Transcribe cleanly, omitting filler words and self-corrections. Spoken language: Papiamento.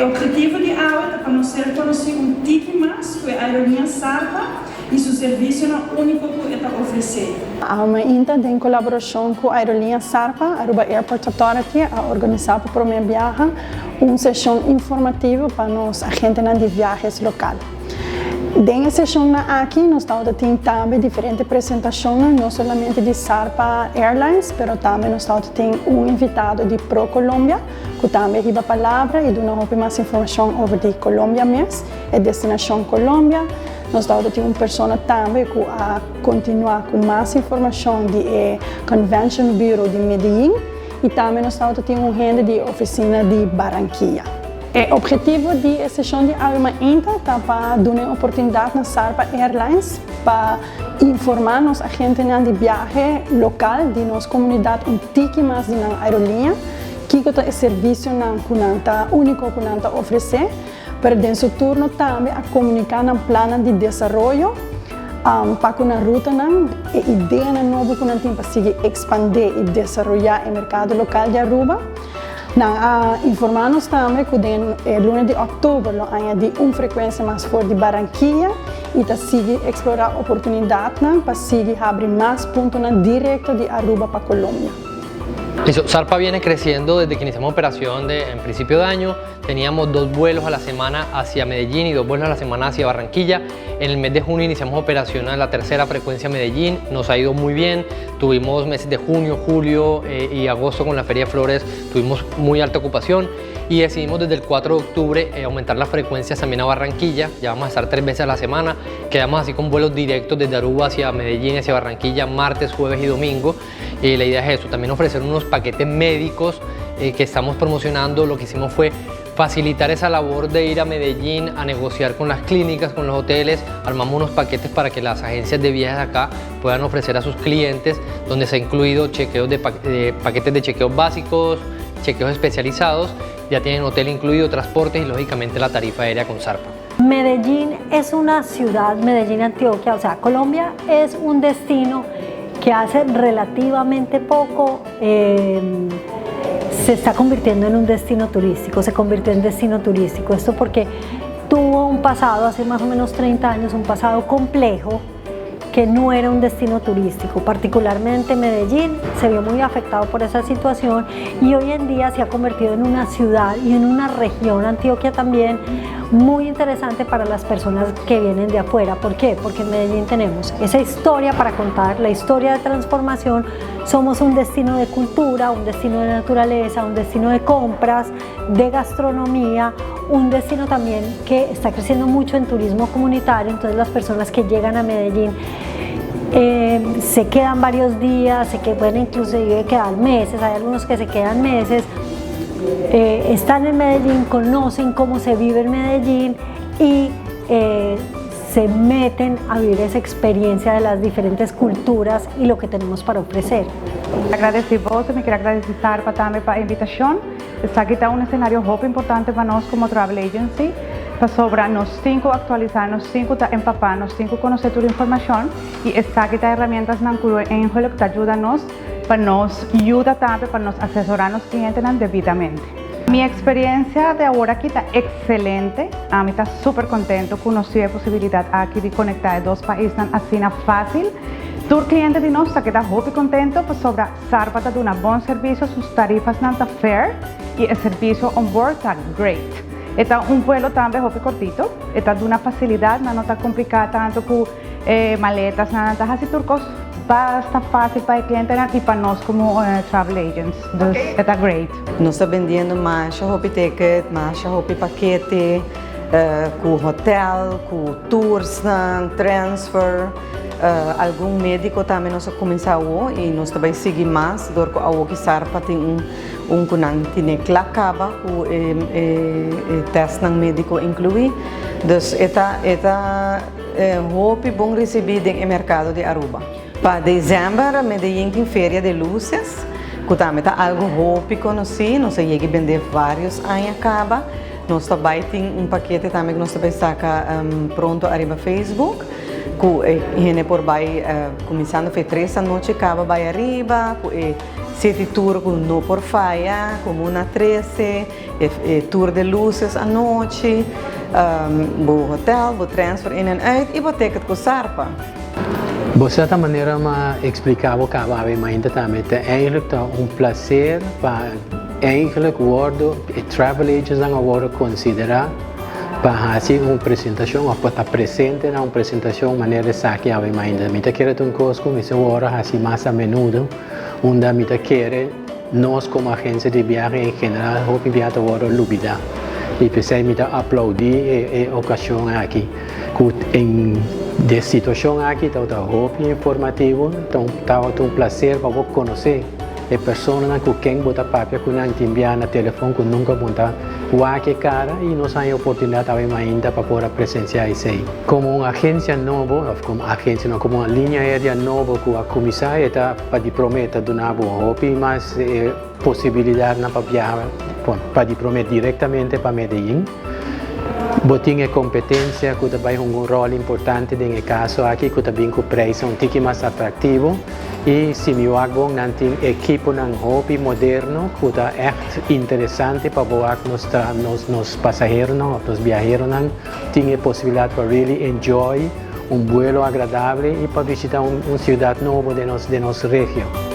E obhetivo di awe ta pa nos ser conoci un tiki mas cu e aerolinea Sarpa y su servicionan unico cu e ta ofrece. Awe den colaboracion cu aerolinea Sarpa, Aruba Airport Authority a organisa pa prome biaha un sesion informativo pa nos agentenan di biahe local. Den e sesion aki nos tabatin tambe diferente presentacion, no solamente di Sarpa Airlines, pero tambe nos tabatin un invitado di ProColombia, cu tambe a hiba palabra y duna hopi mas informacion over di Colombia mes, e destinacion Colombia. Nos tabatin un persona tambe cu a continua cu mas informacion di eh, Convention Bureau di Medellín y tambe nos tabatin un hende di oficina di Barranquilla. E obhetivo di e sesion di awe mainta ta pa duna un oportunidad na Sarpa Airlines pa informa nos agentenan di biahe local di nos comunidad un tiki mas di nan aerolinea, kico ta e servicionan cu nan ta unico cu nan ta ofrece, pero den su turno tambe a comunica nan plan di desaroyo pa cu nan rutanan e ideanan nobo cu nan tin pa sigui expande y desaroya e mercado local di Aruba. Nan a informa nos tambe cu den luna di october lo añadi un frecuencia mas for di Barranquilla y ta sigui explora oportunidadnan pa sigui habri mas puntonan directo di Aruba pa Colombia. Listo. Sarpa viene creciendo desde que iniciamos operación en principio de año. Teníamos dos vuelos a la semana hacia Medellín y dos vuelos a la semana hacia Barranquilla. En el mes de junio iniciamos operación a la tercera frecuencia Medellín. Nos ha ido muy bien. Tuvimos meses de junio, julio y agosto con la Feria de Flores. Tuvimos muy alta ocupación y decidimos desde el 4 de octubre aumentar las frecuencias también a Barranquilla. Ya vamos a estar tres veces a la semana. Quedamos así con vuelos directos desde Aruba hacia Medellín, hacia Barranquilla, martes, jueves y domingo. La idea es eso, también ofrecer unos paquetes médicos que estamos promocionando. Lo que hicimos fue facilitar esa labor de ir a Medellín a negociar con las clínicas, con los hoteles. Armamos unos paquetes para que las agencias de viajes acá puedan ofrecer a sus clientes, donde se ha incluido chequeos de paquetes de chequeos básicos, chequeos especializados, ya tienen hotel incluido, transportes y, lógicamente, la tarifa aérea con Sarpa. Medellín es una ciudad, Medellín, Antioquia, o sea, Colombia es un destino que hace relativamente poco se está convirtiendo en un destino turístico, se convirtió en destino turístico. Esto porque tuvo un pasado, hace más o menos 30 años, un pasado complejo que no era un destino turístico. Particularmente Medellín se vio muy afectado por esa situación y hoy en día se ha convertido en una ciudad y en una región, Antioquia también, muy interesante para las personas que vienen de afuera. ¿Por qué? Porque en Medellín tenemos esa historia para contar, la historia de transformación. Somos un destino de cultura, un destino de naturaleza, un destino de compras, de gastronomía, un destino también que está creciendo mucho en turismo comunitario. Entonces, las personas que llegan a Medellín se quedan varios días, se que pueden inclusive quedar meses, hay algunos que se quedan meses, están en Medellín, conocen cómo se vive en Medellín y se meten a vivir esa experiencia de las diferentes culturas y lo que tenemos para ofrecer. Gradici bo, mi kier gradici Sarpa tambe pa e invitacion. Esaki ta un escenario hopi importante pa nos como travel agency, pasobra nos tin cu actualisa, nos tin cu empapa, nos tin cu conoce tur informacion y esaki ta herramientanan cu eigenlijk ta yuda nos pa nos yuda tambe pa nos asesora nos clientenan debidamente. Mi experiencia di awor aki ta excelente. Ami ta super contento cu nos tin e posibilidad aki di conecta e dos paisnan asina facil. Tur cliente di nos ta keda hopi contento pasobra Sarpa ta duna bon servicio, su tarifanan ta fair y e servicio on board ta great. E ta un vuelo tambe hopi cortito, e ta duna facilidad, no ta complica tanto cu maleta, no ta asina, tur cos basta facil pa e cliente y pa nos como travel agents. Dus e ta great. Nos ta bendiendo mas hopi ticket, mas hopi pakete, cu hotel, cu tours, transfer, algun medico tambe nos a cuminsa y nos tambe sigui mas, door cu awo cu Sarpa tin un cu nan tin cla caba cu e testnan medico inclui. Dus e ta hopi bon recibi den mercado di Aruba. Pa december, Medellín tin Feria de Luces, cu tambe ta algo hopi conoci, nos a yega bende varios aña caba. Nos tambe tin un pakete tambe cu nos tambe saca pronto ariba Facebook, cu hende por bay cuminsando for di 3 anochi caba bay ariba, cu e City Tour ku no por faya, Comuna 13, e tour de luces anochi, bo hotel, bo transfer in en uit i bo ticket ku Sarpa. Bo ta manera m'a explica bo caba awe mainta tambe, ta eigenlijk ta un placer pa eigenlijk wordo e travel agents nan wordo considera pa haci un presentacion of pa ta presente na un presentacion manera esaki awe mainta. Mi ta kere un cos cu mester wordo haci mas a menudo, unda mi ta kere nos como agencia di viahe en general hopi biaha ta wordo lubida. Y pesey mi ta aplaudi e ocasion aki. Cu den e situacion aki ta hopi informativo, anto ta un placer pa bo conoce e persona cu ken bo ta papia cu nan tin na telefon cu nunca bo ta wak e cara y nos tin oportunidad tambe ainda pa por presencia esey. Como un agencia nobo, of como agencia no, como un linea aereo nobo cu a cuminsa, ta pa di prome ta duna hopi mas posibilidad na pa biaha pa di prome directamente pa Medellín. Bo tin competencia cu tambe un rol importante den e caso aki, cu tambe cu prijs un tiki mas atractivo y si mi wak bon, nan tin ekipo nan hopi moderno cu ta echt interesante pa bo nos pasaheronan of nos viajeronan tin e posibilidad pa really enjoy un vuelo agradable y pa bishita un ciudad nobo di nos region.